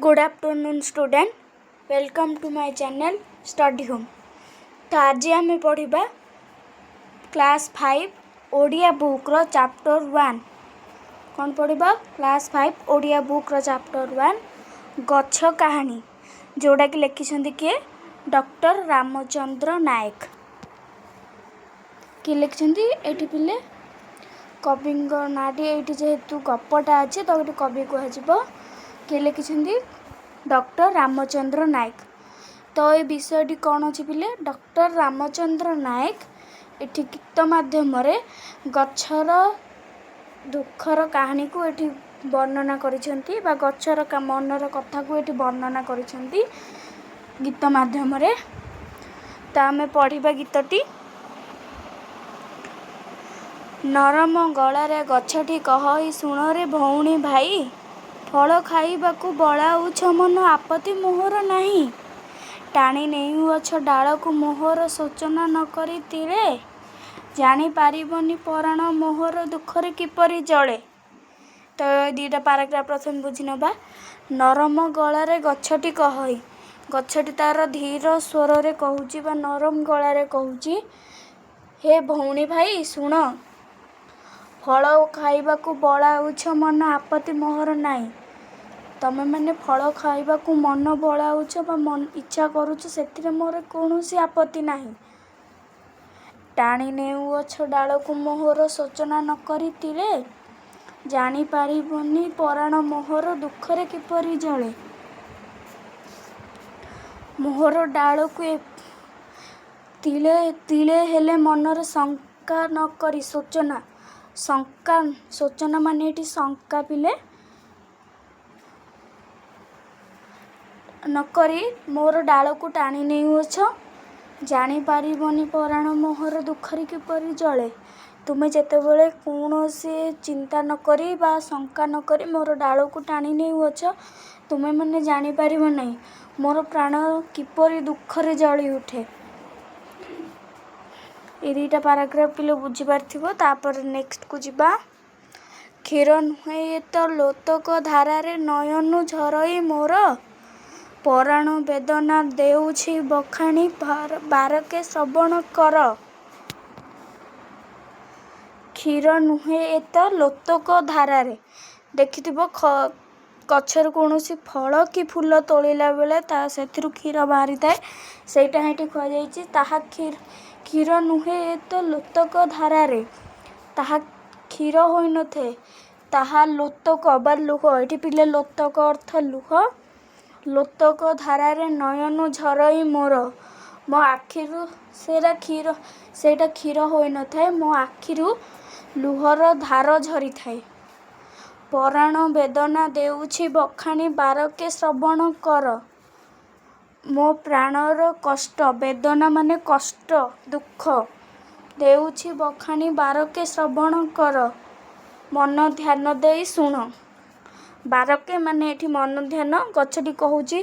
Good afternoon, student. Welcome to my channel Study Home. ତ ଆଜି ଆମେ ପଢ଼ିବା କ୍ଲାସ୍ 5 ଓଡ଼ିଆ ବୁକ୍ର ଚାପ୍ଟର 1। କ'ଣ ପଢ଼ିବା? କ୍ଲାସ୍ 5 ଓଡ଼ିଆ ବୁକ୍ର ଚାପ୍ଟର 1, ଗଛ କାହାଣୀ, ଯେଉଁଟାକି ଲେଖିଛନ୍ତି କିଏ? ଡକ୍ଟର ରାମଚନ୍ଦ୍ର ନାୟକ। କିଏ ଲେଖିଛନ୍ତି? ଏଇଠି ପିଲେ, କବିଙ୍କ ନାଁଟି ଏଇଠି ଯେହେତୁ ଗପଟା ଅଛି, ତ ଏଇଠି କବି କୁହାଯିବ। କିଏ ଲେଖିଛନ୍ତି? ଡକ୍ଟର ରାମଚନ୍ଦ୍ର ନାୟକ। ତ ଏ ବିଷୟଟି କ'ଣ ଅଛି ପିଲେ? ଡକ୍ଟର ରାମଚନ୍ଦ୍ର ନାୟକ ଏଠି ଗୀତ ମାଧ୍ୟମରେ ଗଛର ଦୁଃଖର କାହାଣୀକୁ ଏଠି ବର୍ଣ୍ଣନା କରିଛନ୍ତି ବା ଗଛର ମନର କଥାକୁ ଏଠି ବର୍ଣ୍ଣନା କରିଛନ୍ତି ଗୀତ ମାଧ୍ୟମରେ। ତ ଆମେ ପଢ଼ିବା ଗୀତଟି। ନରମ ଗଳାରେ ଗଛଟି କହଇ, ଶୁଣରେ ଭଉଣୀ ଭାଇ, ଫଳ ଖାଇବାକୁ ବଳାଉଛ ମନ, ଆପତ୍ତି ମୋହର ନାହିଁ। ଟାଣି ନେଉଅଛ ଡାଳକୁ ମୋହର ଶୋଚନା ନ କରି ତିଳେ, ଜାଣିପାରିବନି ପରାଣ ମୋହର ଦୁଃଖରେ କିପରି ଜଳେ। ତ ଏ ଦୁଇଟା ପାରାଗ୍ରାଫ ପ୍ରଥମେ ବୁଝି ନେବା। ନରମ ଗଳାରେ ଗଛଟି କହଇ, ଗଛଟି ତାର ଧୀର ସ୍ୱରରେ କହୁଛି ବା ନରମ ଗଳାରେ କହୁଛି, ହେ ଭଉଣୀ ଭାଇ, ଶୁଣ। ଫଳ ଖାଇବାକୁ ବଳାଉଛ ମନ, ଆପତ୍ତି ମୋହର ନାହିଁ। ତମେମାନେ ଫଳ ଖାଇବାକୁ ମନ ବଳାଉଛ ବା ଇଚ୍ଛା କରୁଛ, ସେଥିରେ ମୋର କୌଣସି ଆପତ୍ତି ନାହିଁ। ଟାଣି ନେଉଅଛ ଡାଳକୁ ମୋହର ଶୋଚନା ନ କରି ତିଳେ, ଜାଣିପାରିବନି ପରାଣ ମୋହର ଦୁଃଖରେ କିପରି ଜଳେ। ମୋହର ଡାଳକୁ ତିଳେ ତିଳେ ହେଲେ ମନରେ ଶଙ୍କା ନ କରି, ଶୋଚନା, ଶଙ୍କା, ଶୋଚନା ମାନେ ଏଠି ଶଙ୍କା ପିଲେ, ନ କରି ମୋର ଡାଳକୁ ଟାଣି ନେଉଅଛ। ଜାଣିପାରିବନି ପରାଣ ମୋହର ଦୁଃଖରେ କିପରି ଜଳେ। ତୁମେ ଯେତେବେଳେ କୌଣସି ଚିନ୍ତା ନ କରି ବା ଶଙ୍କା ନ କରି ମୋର ଡାଳକୁ ଟାଣି ନେଉଅଛ, ତୁମେମାନେ ଜାଣିପାରିବ ନାହିଁ ମୋର ପ୍ରାଣ କିପରି ଦୁଃଖରେ ଜଳି ଉଠେ। ଏ ଦୁଇଟା ପାରାଗ୍ରାଫ ପିଲେ ବୁଝିପାରିଥିବ। ତାପରେ ନେକ୍ସଟକୁ ଯିବା। କ୍ଷୀର ନୁହେଁ ଏ ତ ଲୋତକ ଧାରାରେ ନୟନୁ ଝରଇ ମୋର, ପରାଣ ବେଦନା ଦେଉଛି ବଖାଣି ବାରକେ ଶ୍ରବଣ କର। କ୍ଷୀର ନୁହେଁ ଏ ତ ଲୋତକ ଧାରାରେ, ଦେଖିଥିବ ଗଛରୁ କୌଣସି ଫଳ କି ଫୁଲ ତୋଳିଲା ବେଳେ ତା ସେଥିରୁ କ୍ଷୀର ବାହାରିଥାଏ, ସେଇଟା ଏଠି କୁହାଯାଇଛି। ତାହା କ୍ଷୀର ନୁହେଁ ଏ ତ ଲୋତକ ଧାରାରେ, ତାହା କ୍ଷୀର ହୋଇନଥାଏ, ତାହା ଲୋତକ ବା ଲୁହ। ଏଠି ପିଲେ, ଲୋତକ ଅର୍ଥ ଲୁହ। ଲୋତକ ଧାରାରେ ନୟନୁ ଝରଇ ମୋର, ମୋ ଆଖିରୁ ସେଇଟା କ୍ଷୀର, ସେଇଟା କ୍ଷୀର ହୋଇନଥାଏ, ମୋ ଆଖିରୁ ଲୁହର ଧାର ଝରିଥାଏ। ପରାଣ ବେଦନା ଦେଉଛି ବଖାଣି ବାରକେ ଶ୍ରବଣ କର। ମୋ ପ୍ରାଣର କଷ୍ଟ, ବେଦନା ମାନେ କଷ୍ଟ, ଦୁଃଖ, ଦେଉଛି ବଖାଣି ବାରକେ ଶ୍ରବଣ କର, ମନ ଧ୍ୟାନ ଦେଇ ଶୁଣ। ବାରକେ ମାନେ ଏଠି ମନ ଧ୍ୟାନ। ଗଛଟି କହୁଛି,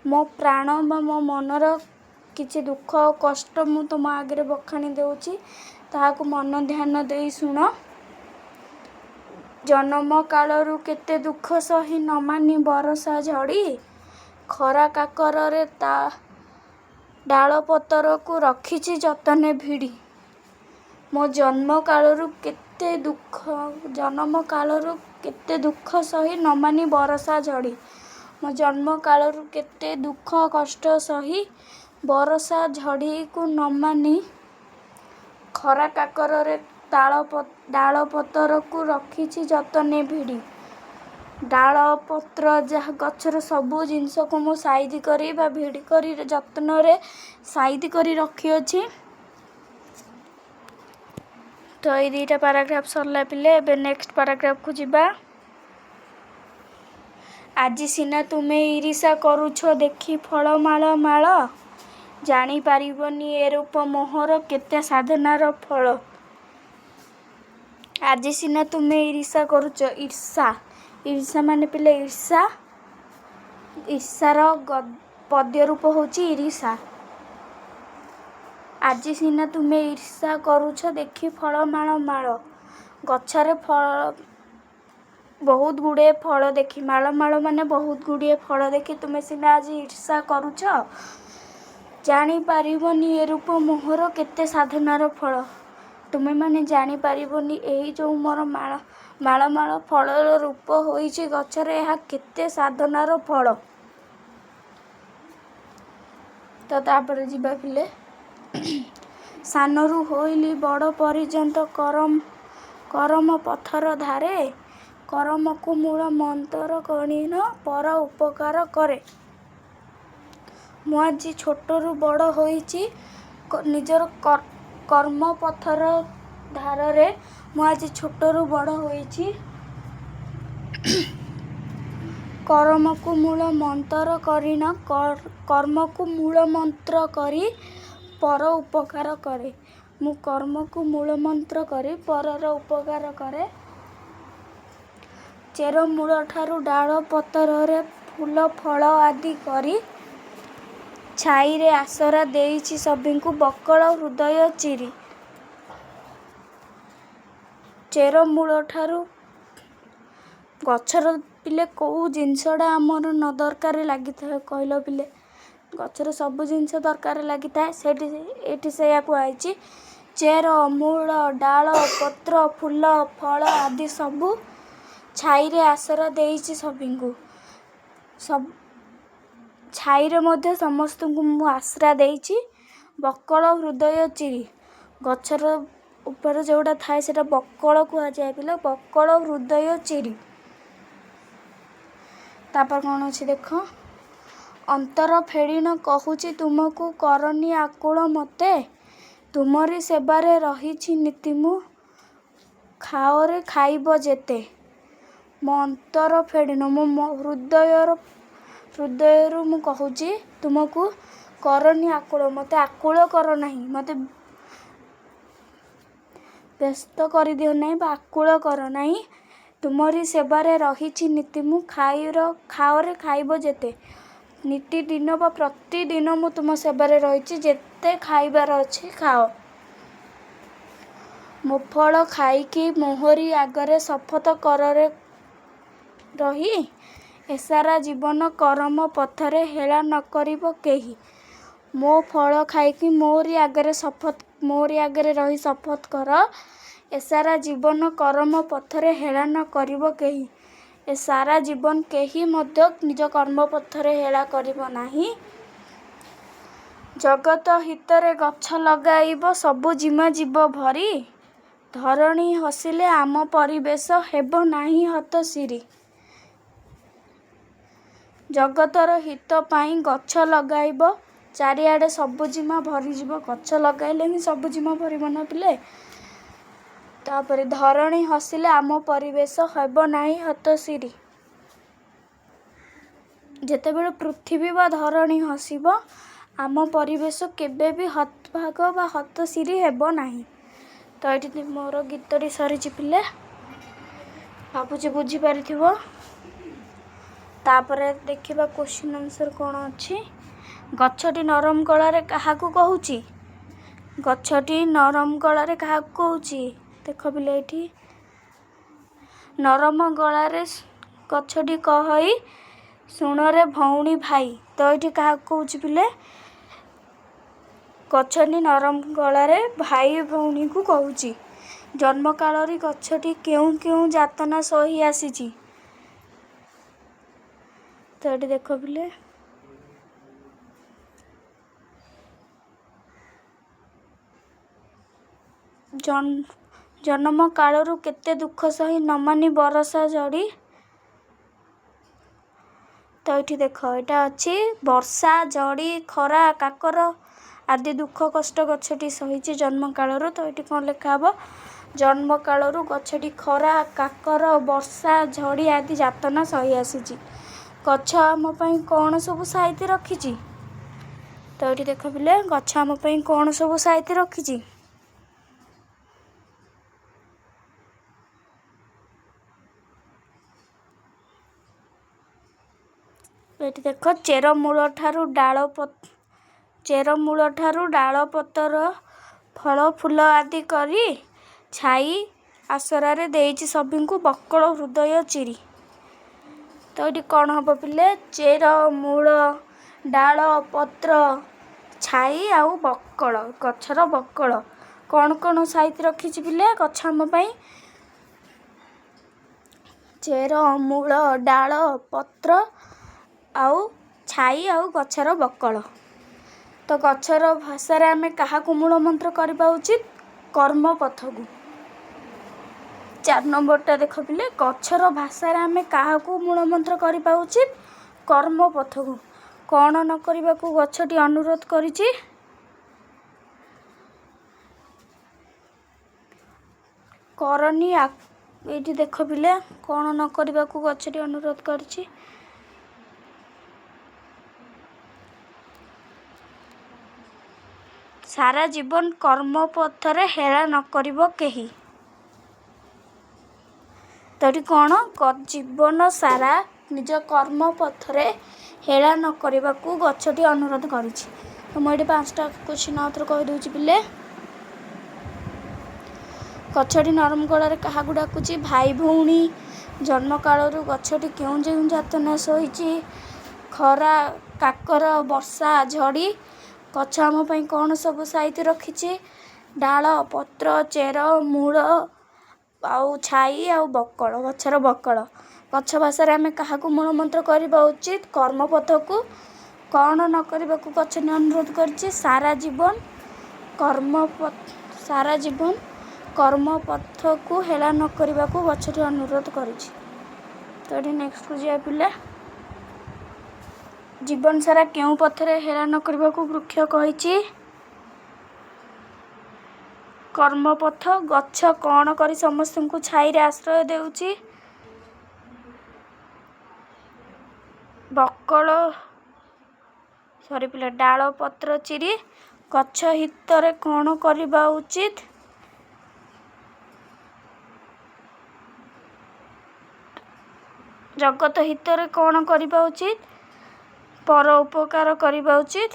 ମୋ ପ୍ରାଣ ବା ମୋ ମନର କିଛି ଦୁଃଖ କଷ୍ଟ ମୁଁ ତୁମ ଆଗରେ ବଖାଣି ଦେଉଛି, ତାହାକୁ ମନ ଧ୍ୟାନ ଦେଇ ଶୁଣ। ଜନମ କାଳରୁ କେତେ ଦୁଃଖ ସହି ନ ମାନି ବରଷା ଝଡ଼ି, ଖରା କାକରରେ ତା ଡାଳ ପତରକୁ ରଖିଛି ଯତନେ ଭିଡ଼ି। ମୋ ଜନ୍ମ କାଳରୁ କେତେ ଦୁଃଖ, ଜନମ କାଳରୁ କେତେ ଦୁଃଖ ସହି ନ ମାନି ବରଷା ଝଡ଼ି, ମୋ ଜନ୍ମ କାଳରୁ କେତେ ଦୁଃଖ କଷ୍ଟ ସହି ବରଷା ଝଡ଼ିକୁ ନ ମାନି, ଖରା କାକରରେ ଡାଳ ପତରକୁ ରଖିଛି ଯତନେ ଭିଡ଼ି। ଡାଳ ପତ୍ର ଯାହା ଗଛର ସବୁ ଜିନିଷକୁ ମୁଁ ସାଇତି କରି ବା ଭିଡ଼ି କରି ଯତ୍ନରେ ସାଇତି କରି ରଖିଅଛି। ତ ଏଇ ଦୁଇଟା ପାରାଗ୍ରାଫ ସରିଲା ପିଲେ, ଏବେ ନେକ୍ସଟ ପାରାଗ୍ରାଫକୁ ଯିବା। ଆଜି ସିନା ତୁମେ ଈର୍ଷା କରୁଛ ଦେଖି ଫଳମାଳ ମାଳ, ଜାଣିପାରିବନି ଏ ରୂପ ମୋହର କେତେ ସାଧନାର ଫଳ। ଆଜି ସିନା ତୁମେ ଈର୍ଷା କରୁଛ, ଈର୍ଷା, ଈର୍ଷା ମାନେ ପିଲେ ଈର୍ଷା, ଈର୍ଷାର ପଦ୍ୟ ରୂପ ହେଉଛି ଈରିଷା। ଆଜି ସିନା ତୁମେ ଈର୍ଷା କରୁଛ ଦେଖି ଫଳମାଳ ମାଳ, ଗଛରେ ଫଳ ବହୁତ ଗୁଡ଼ିଏ ଫଳ ଦେଖି, ମାଳ ମାଳ ମାନେ ବହୁତ ଗୁଡ଼ିଏ ଫଳ ଦେଖି ତୁମେ ସିନା ଆଜି ଈର୍ଷା କରୁଛ, ଜାଣିପାରିବନି ଏ ରୂପ ମୋହର କେତେ ସାଧନାର ଫଳ। ତୁମେମାନେ ଜାଣିପାରିବନି ଏହି ଯେଉଁ ମୋର ମାଳ ମାଳ ମାଳ ଫଳର ରୂପ ହୋଇଛି ଗଛରେ, ଏହା କେତେ ସାଧନାର ଫଳ। ତ ତାପରେ ଯିବା ପିଲେ। ସାନରୁ ହୋଇଲି ବଡ଼ ପରିଯନ୍ତ କରମ ପଥର ଧାରେ, କରମକୁ ମୂଳ ମନ୍ତର କରିଣ ପର ଉପକାର କରେ। ମୁଁ ଆଜି ଛୋଟରୁ ବଡ଼ ହୋଇଛି ନିଜର କର୍ମ ପଥର ଧାରରେ। ମୁଁ ଆଜି ଛୋଟରୁ ବଡ଼ ହୋଇଛି, କରମକୁ ମୂଳ ମନ୍ତର କରିଣ, କର୍ମକୁ ମୂଳ ମନ୍ତ୍ର କରି ପର ଉପକାର କରେ। ମୁଁ କର୍ମକୁ ମୂଳ ମନ୍ତ୍ର କରି ପରର ଉପକାର କରେ। ଚେର ମୂଳଠାରୁ ଡାଳ ପତରରେ ଫୁଲ ଫଳ ଆଦି କରି, ଛାଇରେ ଆସରା ଦେଇଛି ସଭିଙ୍କୁ ବକଳ ହୃଦୟ ଚିରି। ଚେର ମୂଳଠାରୁ ଗଛର, ପିଲେ, କେଉଁ ଜିନିଷଟା ଆମର ନ ଦରକାରରେ ଲାଗିଥାଏ କହିଲ ପିଲେ? ଗଛର ସବୁ ଜିନିଷ ଦରକାର ଲାଗିଥାଏ। ସେଇଠି ଏଇଠି ସେଇଆ କୁହାହେଇଛି, ଚେର, ମୂଳ, ଡାଳ, ପତ୍ର, ଫୁଲ, ଫଳ ଆଦି ସବୁ ଛାଇରେ ଆସରା ଦେଇଛି ସଭିଙ୍କୁ। ସବୁ ଛାଇରେ ମଧ୍ୟ ସମସ୍ତଙ୍କୁ ମୁଁ ଆଶ୍ରା ଦେଇଛି ବକଳ ହୃଦୟ ଚିରି। ଗଛର ଉପରେ ଯେଉଁଟା ଥାଏ ସେଇଟା ବକଳ କୁହାଯାଏ ପିଲା, ବକଳ ହୃଦୟ ଚିରି। ତାପରେ କ'ଣ ଅଛି ଦେଖ। ଅନ୍ତର ଫେଡ଼ିଣ କହୁଛି ତୁମକୁ କରନି ଆକୁଳ ମତେ, ତୁମରି ସେବାରେ ରହିଛି ନିତି ମୁଁ, ଖାଅରେ ଖାଇବ ଯେତେ। ମୋ ଅନ୍ତର ଫେଡ଼ିଣ, ମୋ ହୃଦୟରୁ ମୁଁ କହୁଛି ତୁମକୁ, କରନି ଆକୁଳ ମୋତେ, ଆକୁଳ କର ନାହିଁ, ମୋତେ ବ୍ୟସ୍ତ କରିଦିଅ ନାହିଁ ବା ଆକୁଳ କର ନାହିଁ। ତୁମରି ସେବାରେ ରହିଛି ନୀତି ମୁଁ, ଖାଅରେ ଖାଇବ ଯେତେ। ନୀତିଦିନ ବା ପ୍ରତିଦିନ ମୁଁ ତୁମ ସେବାରେ ରହିଛି, ଯେତେ ଖାଇବାର ଅଛି ଖାଅ। ମୋ ଫଳ ଖାଇକି ମୋହରି ଆଗରେ ଶପଥ କରରେ ରହି, ଏସାରା ଜୀବନ କରମ ପଥରେ ହେଳା ନ କରିବ କେହି। ମୋ ଫଳ ଖାଇକି ମୋରି ଆଗରେ ଶପଥ, ମୋରି ଆଗରେ ରହି ଶପଥ କର, ଏସାରା ଜୀବନ କରମ ପଥରେ ହେଳା ନ କରିବ କେହି। ଏ ସାରା ଜୀବନ କେହି ମଧ୍ୟ ନିଜ କର୍ମ ପଥରେ ହେଳା କରିବ ନାହିଁ। ଜଗତ ହିତରେ ଗଛ ଲଗାଇବ ସବୁଜିମା ଯିବ ଭରି, ଧରଣୀ ହସିଲେ ଆମ ପରିବେଶ ହେବ ନାହିଁ ହତଶିରୀ। ଜଗତର ହିତ ପାଇଁ ଗଛ ଲଗାଇବ, ଚାରିଆଡ଼େ ସବୁଜିମା ଭରିଯିବ। ଗଛ ଲଗାଇଲେ ହିଁ ସବୁଜିମା ଭରିବ ନା ପିଲେ? ତାପରେ ଧରଣୀ ହସିଲେ ଆମ ପରିବେଶ ହେବ ନାହିଁ ହତଶିରୀ। ଯେତେବେଳେ ପୃଥିବୀ ବା ଧରଣୀ ହସିବ, ଆମ ପରିବେଶ କେବେ ବି ହତଭାଗ ବା ହତଶିରୀ ହେବ ନାହିଁ। ତ ଏଇଠି ମୋର ଗୀତଟି ସରିଛି ପିଲେ, ଭାବୁଛି ବୁଝିପାରିଥିବ। ତାପରେ ଦେଖିବା କୋଶ୍ଚିନ୍ ଆନ୍ସର୍ କ'ଣ ଅଛି। ଗଛଟି ନରମ ଗଳାରେ କାହାକୁ କହୁଛି? ଗଛଟି ନରମ ଗଳାରେ କାହାକୁ କହୁଛି? ଦେଖ ପିଲେ, ଏଇଠି ନରମ ଗଳାରେ ଗଛଟି କହଇ, ଶୁଣରେ ଭଉଣୀ ଭାଇ। ତ ଏଇଠି କାହାକୁ କହୁଛି ପିଲେ? ଗଛଟି ନରମ ଗଳାରେ ଭାଇ ଭଉଣୀକୁ କହୁଛି। ଜନ୍ମକାଳରେ ଗଛଟି କେଉଁ କେଉଁ ଯାତନା ସହି ଆସିଛି? ତ ଏଠି ଦେଖ ପିଲେ, ଜନ୍ମ କାଳରୁ କେତେ ଦୁଃଖ ସହି ନମାନି ବରଷା ଝଡ଼ି। ତ ଏଇଠି ଦେଖ, ଏଇଟା ଅଛି ବର୍ଷା, ଝଡ଼ି, ଖରା, କାକର ଆଦି ଦୁଃଖ କଷ୍ଟ ଗଛଟି ସହିଛି ଜନ୍ମ କାଳରୁ। ତ ଏଇଠି କ'ଣ ଲେଖା ହବ? ଜନ୍ମ କାଳରୁ ଗଛଟି ଖରା, କାକର, ବର୍ଷା, ଝଡ଼ି ଆଦି ଯାତନା ସହି ଆସିଛି। ଗଛ ଆମ ପାଇଁ କ'ଣ ସବୁ ସାଇତି ରଖିଛି? ତ ଏଇଠି ଦେଖ ପିଲେ, ଗଛ ଆମ ପାଇଁ କ'ଣ ସବୁ ସାଇତି ରଖିଛି? ଏଠି ଦେଖ, ଚେର ମୂଳଠାରୁ ଡାଳ ପତର ଫଳ ଫୁଲ ଆଦି କରି ଛାଇ ଆସରାରେ ଦେଇଛି ସଭିଙ୍କୁ ବକଳ ହୃଦୟ ଚିରି। ତ ଏଠି କ'ଣ ହେବ ପିଲେ? ଚେର, ମୂଳ, ଡାଳ, ପତ୍ର, ଛାଇ ଆଉ ବକଳ। ଗଛର ବକଳ। କ'ଣ କ'ଣ ସାଇତି ରଖିଛି ପିଲେ ଗଛ ଆମ ପାଇଁ? ଚେର, ମୂଳ, ଡାଳ, ପତ୍ର ଆଉ ଛାଇ ଆଉ ଗଛର ବକଳ। ତ ଗଛର ଭାଷାରେ ଆମେ କାହାକୁ ମୂଳ ମନ୍ତ୍ର କରିବା ଉଚିତ? କର୍ମପଥକୁ। 4 ନମ୍ବରଟା ଦେଖ ପିଲେ, ଗଛର ଭାଷାରେ ଆମେ କାହାକୁ ମୂଳ ମନ୍ତ୍ର କରିବା ଉଚିତ? କର୍ମପଥକୁ। କ'ଣ ନ କରିବାକୁ ଗଛଟି ଅନୁରୋଧ କରିଛି? କରନି। ଏଇଠି ଦେଖ ପିଲେ, କ'ଣ ନ କରିବାକୁ ଗଛଟି ଅନୁରୋଧ କରିଛି? ସାରା ଜୀବନ କର୍ମପଥରେ ହେଳା ନ କରିବ କେହି। ତ ଏଠି କ'ଣ? ଜୀବନ ସାରା ନିଜ କର୍ମପଥରେ ହେଳା ନ କରିବାକୁ ଗଛଟି ଅନୁରୋଧ କରିଛି। ତ ମୁଁ ଏଇଠି 5ଟା କ୍ୱେଶ୍ଚିନ୍ ଆଉ ଥରେ କହିଦେଉଛି ପିଲେ। ଗଛଟି ନରମ ଗଳାରେ କାହାକୁ ଡାକୁଛି? ଭାଇ ଭଉଣୀ। ଜନ୍ମକାଳରୁ ଗଛଟି କେଉଁ ଯେଉଁ ଯାତନା ସହିଛି? ଖରା, କାକର, ବର୍ଷା, ଝଡ଼ି। ଗଛ ଆମ ପାଇଁ କ'ଣ ସବୁ ସାଇତି ରଖିଛି? ଡାଳ, ପତ୍ର, ଚେର, ମୂଳ ଆଉ ଛାଇ ଆଉ ବକଳ, ଗଛର ବକଳ। ଗଛ ଭାଷାରେ ଆମେ କାହାକୁ ମୂଳ ମନ୍ତ୍ର କରିବା ଉଚିତ? କର୍ମପଥକୁ। କ'ଣ ନ କରିବାକୁ ଗଛଟି ଅନୁରୋଧ କରିଛି? ସାରା ଜୀବନ କର୍ମପଥକୁ ହେଳା ନ କରିବାକୁ ଗଛଟି ଅନୁରୋଧ କରିଛି। ତ ଏଠି ନେକ୍ସଟକୁ ଯିବା ପିଲା। ଜୀବନ ସାରା କେଉଁ ପଥରେ ହେଳା ନ କରିବାକୁ ବୃକ୍ଷ କହିଛି? କର୍ମପଥ। ଗଛ କ'ଣ କରି ସମସ୍ତଙ୍କୁ ଛାଇରେ ଆଶ୍ରୟ ଦେଉଛି? ବକଳ, ସରି ପିଲା, ଡାଳ ପତ୍ର ଚିରି। ଗଛ ହିତରେ କ'ଣ କରିବା ଉଚିତ? ଜଗତ ହିତରେ କ'ଣ କରିବା ଉଚିତ? ପର ଉପକାର କରିବା ଉଚିତ।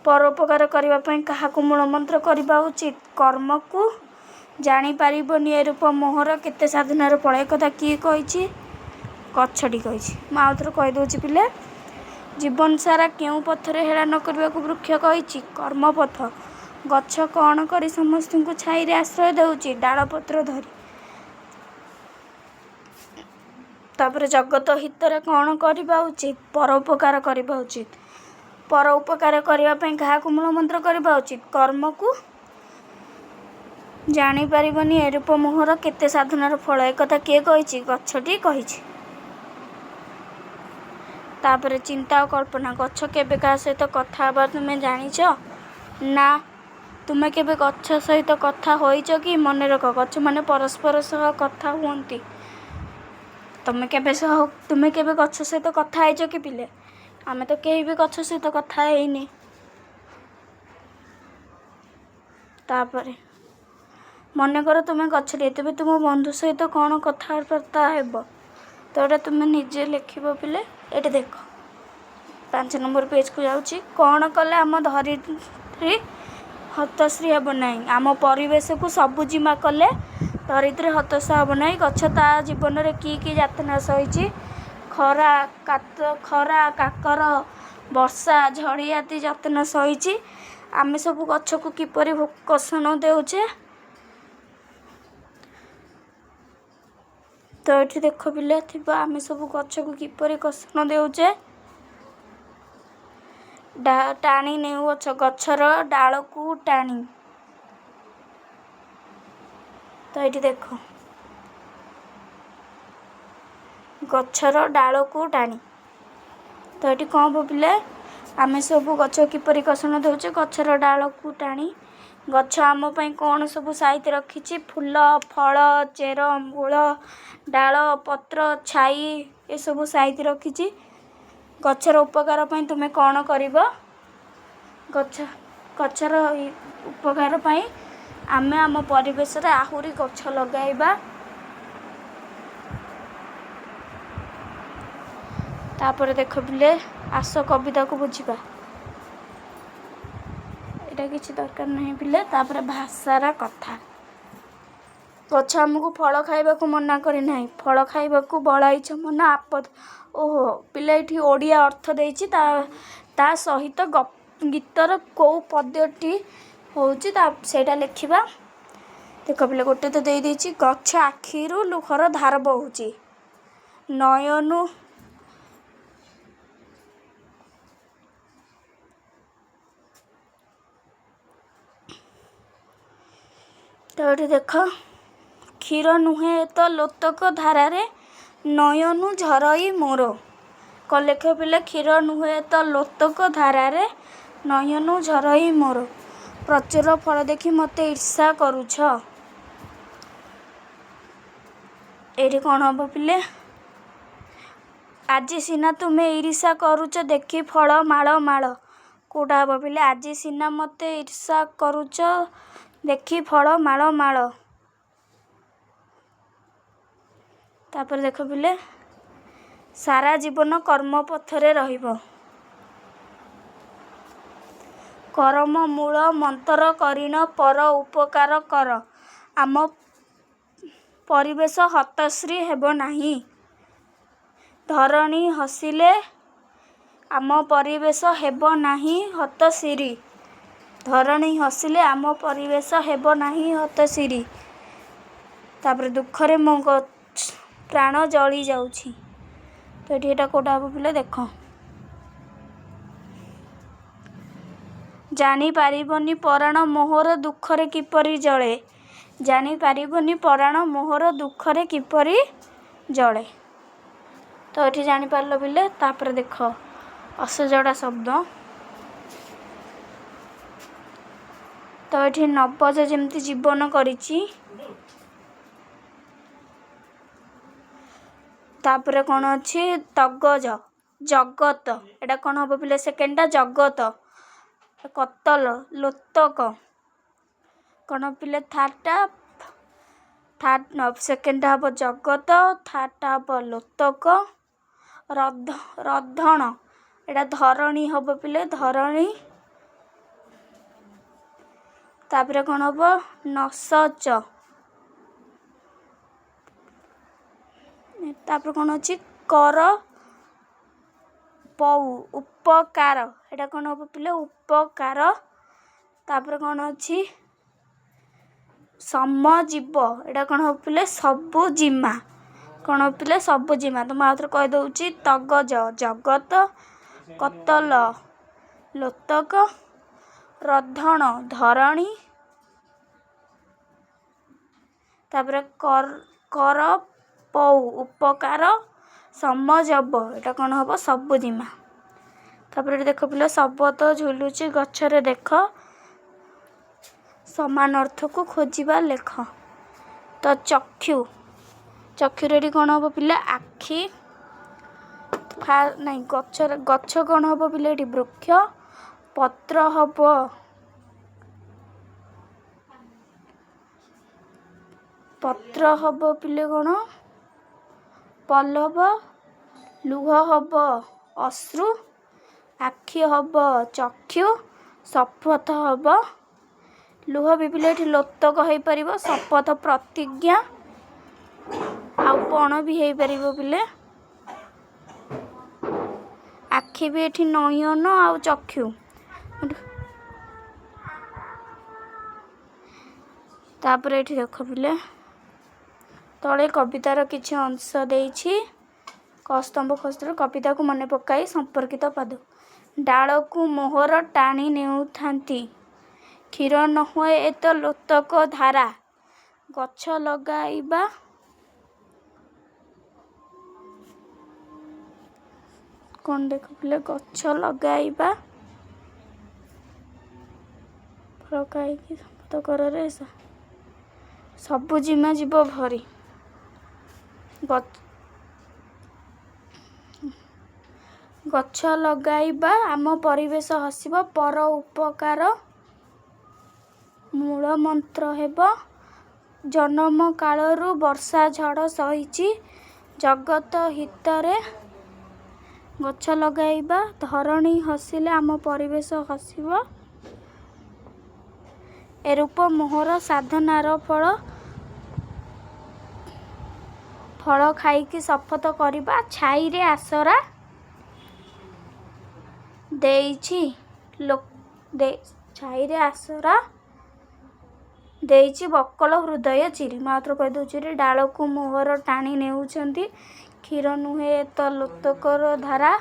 ପରୋପକାର କରିବା ପାଇଁ କାହାକୁ ମୂଳମନ୍ତ୍ର କରିବା ଉଚିତ? କର୍ମକୁ। ଜାଣିପାରିବନି ଏ ରୂପ ମୋହର, କେତେ ସାଧନାର ଫଳ, ଏ କଥା କିଏ କହିଛି? ଗଛଟି କହିଛି। ମୁଁ ଆଉ ଥରେ କହିଦେଉଛି ପିଲେ, ଜୀବନ ସାରା କେଉଁ ପଥରେ ହେଳା ନ କରିବାକୁ ବୃକ୍ଷ କହିଛି? କର୍ମପଥ। ଗଛ କ'ଣ କରି ସମସ୍ତଙ୍କୁ ଛାଇରେ ଆଶ୍ରୟ ଦେଉଛି? ଡାଳ ପତ୍ର ଧରି। ତାପରେ ଜଗତ ହିତରେ କ'ଣ କରିବା ଉଚିତ? ପରୋପକାର କରିବା ଉଚିତ। ପର ଉପକାର କରିବା ପାଇଁ କାହାକୁ ମୂଳମନ୍ତ୍ର କରିବା ଉଚିତ? କର୍ମକୁ। ଜାଣିପାରିବନି ଏ ରୂପ ମୋହର, କେତେ ସାଧନାର ଫଳ, ଏକଥା କିଏ କହିଛି? ଗଛଟି କହିଛି। ତାପରେ ଚିନ୍ତା ଓ କଳ୍ପନା। ଗଛ କେବେ କାହା ସହିତ କଥା ହେବା ତୁମେ ଜାଣିଛ ନା? ତୁମେ କେବେ ଗଛ ସହିତ କଥା ହୋଇଛ କି? ମନେ ରଖ, ଗଛମାନେ ପରସ୍ପର ସହ କଥା ହୁଅନ୍ତି। ତୁମେ କେବେ ଗଛ ସହିତ କଥା ହେଇଛ କି ପିଲେ? ଆମେ ତ କେହି ବି ଗଛ ସହିତ କଥା ହେଇନି। ତାପରେ ମନେକର ତୁମେ ଗଛଟିଏ, ତେବେ ତୁମ ବନ୍ଧୁ ସହିତ କ'ଣ କଥାବାର୍ତ୍ତା ହେବ? ତ ଏଇଟା ତୁମେ ନିଜେ ଲେଖିବ ପିଲେ। ଏଇଠି ଦେଖ, 5 ନମ୍ବର ପେଜ୍କୁ ଯାଉଛି। କ'ଣ କଲେ ଆମ ଧରିତ୍ରୀ ହତଶ୍ରୀ ହେବ ନାହିଁ? ଆମ ପରିବେଶକୁ ସବୁଜିମା କଲେ ଧରିତ୍ରୀ ହତାଶ ହେବ ନାହିଁ। ଗଛ ତା ଜୀବନରେ କି କି ଯାତନା ସହିଛି? ଖରା, କାକର, ବର୍ଷା, ଝଡ଼ି ଆଦି ଯାତନା ସହିଛି। ଆମେ ସବୁ ଗଛକୁ କିପରି କଷଣ ଦେଉଛେ? ତ ଏଠି ଦେଖ ପିଲା ଥିବ, ଆମେ ସବୁ ଗଛକୁ କିପରି କଷଣ ଦେଉଛେ? ଟାଣି ନେଉଅଛ ଗଛର ଡାଳକୁ ଟାଣି। ତ ଏଇଠି ଦେଖ, ଗଛର ଡାଳକୁ ଟାଣି। ତ ଏଠି କ'ଣ ହବ ପିଲେ? ଆମେ ସବୁ ଗଛ କିପରି କଷଣ ଦେଉଛେ? ଗଛର ଡାଳକୁ ଟାଣି। ଗଛ ଆମ ପାଇଁ କ'ଣ ସବୁ ସାଇତି ରଖିଛି? ଫୁଲ, ଫଳ, ଚେର, ମୂଳ, ଡାଳ, ପତ୍ର, ଛାଇ ଏସବୁ ସାଇତି ରଖିଛି। ଗଛର ଉପକାର ପାଇଁ ତୁମେ କ'ଣ କରିବ? ଗଛର ଉପକାର ପାଇଁ ଆମେ ଆମ ପରିବେଶରେ ଆହୁରି ଗଛ ଲଗାଇବା। ତାପରେ ଦେଖ ପିଲେ, ଆସ କବିତାକୁ ବୁଝିବା। ଏଇଟା କିଛି ଦରକାର ନାହିଁ ପିଲେ। ତାପରେ ଭାଷାର କଥା। ଗଛ ଆମକୁ ଫଳ ଖାଇବାକୁ ମନା କରିନାହିଁ, ଫଳ ଖାଇବାକୁ ବଳାଇଛ ମନ ଆପଦ। ଓହୋ ପିଲା, ଏଇଠି ଓଡ଼ିଆ ଅର୍ଥ ଦେଇଛି, ତା ସହିତ ଗୀତର କେଉଁ ପଦ୍ୟଟି ହେଉଛି ତା ସେଇଟା ଲେଖିବା। ଦେଖ ପିଲା, ଗୋଟେ ତ ଦେଇଦେଇଛି, ଗଛ ଆଖିରୁ ଲୁହର ଧାର ବହୁଛି, ନୟନୁ ତ ଏଠି ଦେଖ, କ୍ଷୀର ନୁହେଁ ତ ଲୋତକ ଧାରାରେ ନୟନୁ ଝରଇ ମୋର। କ'ଣ ଲେଖିବ ପିଲା? କ୍ଷୀର ନୁହେଁ ତ ଲୋତକ ଧାରାରେ ନୟନୁ ଝରଇ ମୋର। ପ୍ରଚୁର ଫଳ ଦେଖି ମୋତେ ଈର୍ଷା କରୁଛ। ଏଇଠି କ'ଣ ହବ ପିଲେ? ଆଜି ସିନା ତୁମେ ଈର୍ଷା କରୁଛ ଦେଖି ଫଳ ମାଳ ମାଳ। କେଉଁଟା ହବ ପିଲେ? ଆଜି ସିନା ମୋତେ ଈର୍ଷା କରୁଛ ଦେଖି ଫଳ ମାଳ ମାଳ। ତାପରେ ଦେଖ ପିଲେ, ସାରା ଜୀବନ କର୍ମପଥରେ ରହିବ। କରମ ମୂଳ ମନ୍ତର କରିଣ ପର ଉପକାର କର, ଆମ ପରିବେଶ ହତଶ୍ରୀ ହେବ ନାହିଁ। ଧରଣୀ ହସିଲେ ଆମ ପରିବେଶ ହେବ ନାହିଁ ହତଶିରୀ। ଧରଣୀ ହସିଲେ ଆମ ପରିବେଶ ହେବ ନାହିଁ ହତଶିରୀ। ତାପରେ ଦୁଃଖରେ ମୋ ପ୍ରାଣ ଜଳି ଯାଉଛି। ତ ଏଠି ଏଇଟା କେଉଁଟା ହେବ ପିଲେ? ଦେଖ, ଜାଣିପାରିବନି ପରାଣ ମୋହର ଦୁଃଖରେ କିପରି ଜଳେ। ଜାଣିପାରିବନି ପରାଣ ମୋହର ଦୁଃଖରେ କିପରି ଜଳେ। ତ ଏଠି ଜାଣିପାରିଲ ପିଲେ? ତାପରେ ଦେଖ, ଅସଜଡ଼ା ଶବ୍ଦ। ତ ଏଠି ନବଜ ଯେମିତି ଜୀବନ କରିଛି। ତାପରେ କ'ଣ ଅଛି? ତଗଜ, ଜଗତ। ଏଇଟା କ'ଣ ହେବ ପିଲେ? ସେକେଣ୍ଡଟା ଜଗତ, କତଲ, ଲୋତକ। କ'ଣ ପିଲେ? ଥାର୍ଡ଼ଟା, ଥାର୍ଡ଼ ସେକେଣ୍ଡଟା ହେବ ଜଗତ, ଥାର୍ଡ଼ଟା ହେବ ଲୋତକ। ରଧ, ରଧଣ, ଏଇଟା ଧରଣୀ ହେବ ପିଲେ, ଧରଣୀ। ତାପରେ କ'ଣ ହେବ? ନସଚ। ତାପରେ କ'ଣ ଅଛି? କର, ପଉ, ଉପକାର। ଏଇଟା କ'ଣ ହେବ ପିଲେ? ଉପକାର। ତାପରେ କ'ଣ ଅଛି? ସମଜୀବ। ଏଇଟା କ'ଣ ହେବ ପିଲେ? ସବୁଜିମା। କ'ଣ ହେବ ପିଲେ? ସବୁଜିମା। ତ ମୁଁ ଆଉଥରେ କହିଦେଉଛି, ତଗଜ, ଜଗତ, କତଲ, ଲୋତକ, ରଧଣ, ଧରଣୀ। ତାପରେ କର, ପଉ, ଉପକାର, ସମଜବ। ଏଇଟା କ'ଣ ହେବ? ସବୁଜିମା। ତାପରେ ଏଠି ଦେଖ ପିଲା, ଶବଦ ଝୁଲୁଛି ଗଛରେ ଦେଖ, ସମାନ ଅର୍ଥକୁ ଖୋଜିବା ଲେଖ। ତ ଚକ୍ଷୁ, ଚକ୍ଷୁରେ ଏଠି କ'ଣ ହେବ ପିଲା? ଆଖି ନାଇଁ, ଗଛରେ, ଗଛ କ'ଣ ହେବ ପିଲା ଏଠି? ବୃକ୍ଷ। ପତ୍ର ହେବ, ପତ୍ର ହେବ ପିଲେ କ'ଣ? ପଲ୍ଲବ। ଲୁହ ହବ ଅଶ୍ରୁ, ଆଖି ହବ ଚକ୍ଷୁ, ଶପଥ ହବ ଲୁହ ବି ପିଲେ ଏଠି ଲୋତକ ହେଇପାରିବ, ଶପଥ ପ୍ରତିଜ୍ଞା, ଆଉ ପଣ ବି ହେଇପାରିବ ପିଲେ। ଆଖି ବି ଏଠି ନୟନ ଆଉ ଚକ୍ଷୁ। ତାପରେ ଏଠି ଦେଖ ପିଲେ, ତଳେ କବିତାର କିଛି ଅଂଶ ଦେଇଛି। କ ସ୍ତମ୍ଭ ଖ ସ୍ତମ୍ଭ କବିତାକୁ ମନେ ପକାଇ ସମ୍ପର୍କିତ ପଦ। ଡାଳକୁ ମୋହର ଟାଣି ନେଉଥାନ୍ତି, କ୍ଷୀର ନ ହୁଏ ଏ ତ ଲୋତକ ଧାରା, ଗଛ ଲଗାଇବା, କ'ଣ ଦେଖ ପିଲେ, ଗଛ ଲଗାଇବା, ଫଳ ଖାଇକି ସମ୍ପଦ କରରେ ସବୁଜିମା ଯିବ ଭରି। ଗଛ ଲଗାଇବା ଆମ ପରିବେଶ ହସିବ, ପର ଉପକାର ମୂଳ ମନ୍ତ୍ର ହେବ, ଜନମ କାଳରୁ ବର୍ଷା ଝଡ଼ ସହିଛି, ଜଗତ ହିତରେ ଗଛ ଲଗାଇବା, ଧରଣୀ ହସିଲେ ଆମ ପରିବେଶ ହସିବ, ଏ ରୂପ ମୋହର ସାଧନାର ଫଳ। ଫଳ ଖାଇକି ଶପଥ କରିବା। ଛାଇରେ ଆସରା ଦେଇଛି ଛାଇରେ ଆସରା ଦେଇଛି ବକଳ ହୃଦୟ ଚିରି। ମୁଁ ଆଉଥରେ କହିଦେଉଛି ରେ, ଡାଳକୁ ମୋହର ଟାଣି ନେଉଛନ୍ତି। କ୍ଷୀର ନୁହେଁ ଏ ତ ଲୋତକର ଧାରା।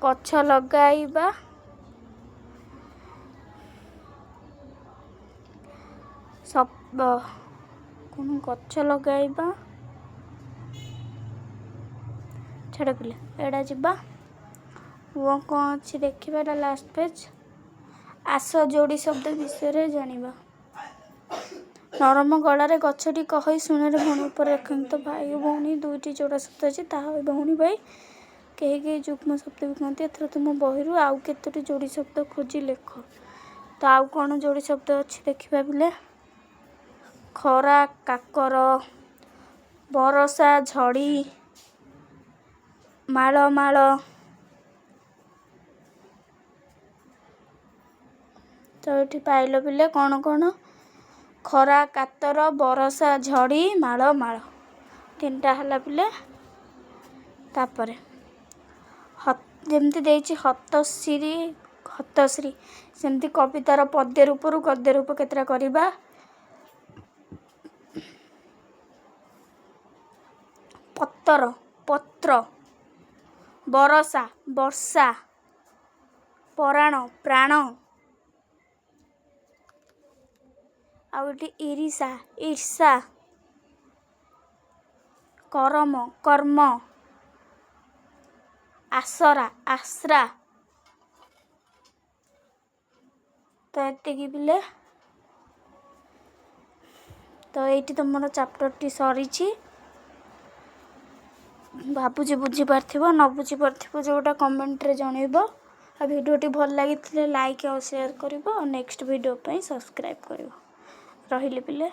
ଗଛ ଲଗାଇବା କ'ଣ? ଗଛ ଲଗାଇବା ଛାଡ଼ ପିଲା, ଏଇଟା ଯିବା। ଓ କ'ଣ ଅଛି ଦେଖିବା। ଏଇଟା ଲାଷ୍ଟ ପେଜ୍। ଆସ, ଯୋଡ଼ି ଶବ୍ଦ ବିଷୟରେ ଜାଣିବା। ନରମ ଗଳାରେ ଗଛଟି କହଇ, ଶୁଣରେ ଭଉଣୀ। ଉପରେ ରେଖାଙ୍କିତ ଭାଇ ଓ ଭଉଣୀ ଦୁଇଟି ଯୋଡ଼ା ଶବ୍ଦ ଅଛି, ତାହା ଭଉଣୀ ଭାଇ। କେହି କେହି ଯୁଗ୍ମ ଶବ୍ଦ ବି କହନ୍ତି। ଏଥର ତୁମ ବହିରୁ ଆଉ କେତୋଟି ଯୋଡ଼ି ଶବ୍ଦ ଖୋଜି ଲେଖ। ତ ଆଉ କ'ଣ ଯୋଡ଼ି ଶବ୍ଦ ଅଛି ଦେଖିବା ପିଲେ। ଖରା କାକର, ବରଷା ଝଡ଼ି, ମାଳ ମାଳ। ତ ଏଠି ପାଇଲ ପିଲେ କ'ଣ କ'ଣ? ଖରା କାତର, ବରଷା ଝଡ଼ି, ମାଳ ମାଳ, ତିନିଟା ହେଲା ପିଲେ। ତାପରେ ଯେମିତି ଦେଇଛି ହତଶ୍ରୀ ହତଶ୍ରୀ, ସେମିତି କବିତାର ପଦ୍ୟ ରୂପରୁ ଗଦ୍ୟ ରୂପ କେତେଟା କରିବା। ପତର ପତ୍ର, ବରଷା ବର୍ଷା, ପରାଣ ପ୍ରାଣ, ଆଉ ଏଠି ଇରିସା ଈର୍ଷା, କରମ କର୍ମ, ଆସରା ଆଶ୍ରା। ତ ଏତିକି ପିଲେ। ତ ଏଇଠି ତୁମର ଚାପ୍ଟରଟି ସରିଛି। ଭାବୁଛି ବୁଝିପାରିଥିବ। ନ ବୁଝିପାରିଥିବ ଯେଉଁଟା, କମେଣ୍ଟରେ ଜଣେଇବ। ଆଉ ଭିଡ଼ିଓଟି ଭଲ ଲାଗିଥିଲେ ଲାଇକ୍ ଆଉ ସେୟାର କରିବ, ଆଉ ନେକ୍ସଟ ଭିଡ଼ିଓ ପାଇଁ ସବସ୍କ୍ରାଇବ୍ କରିବ। ରହିଲି ପିଲେ।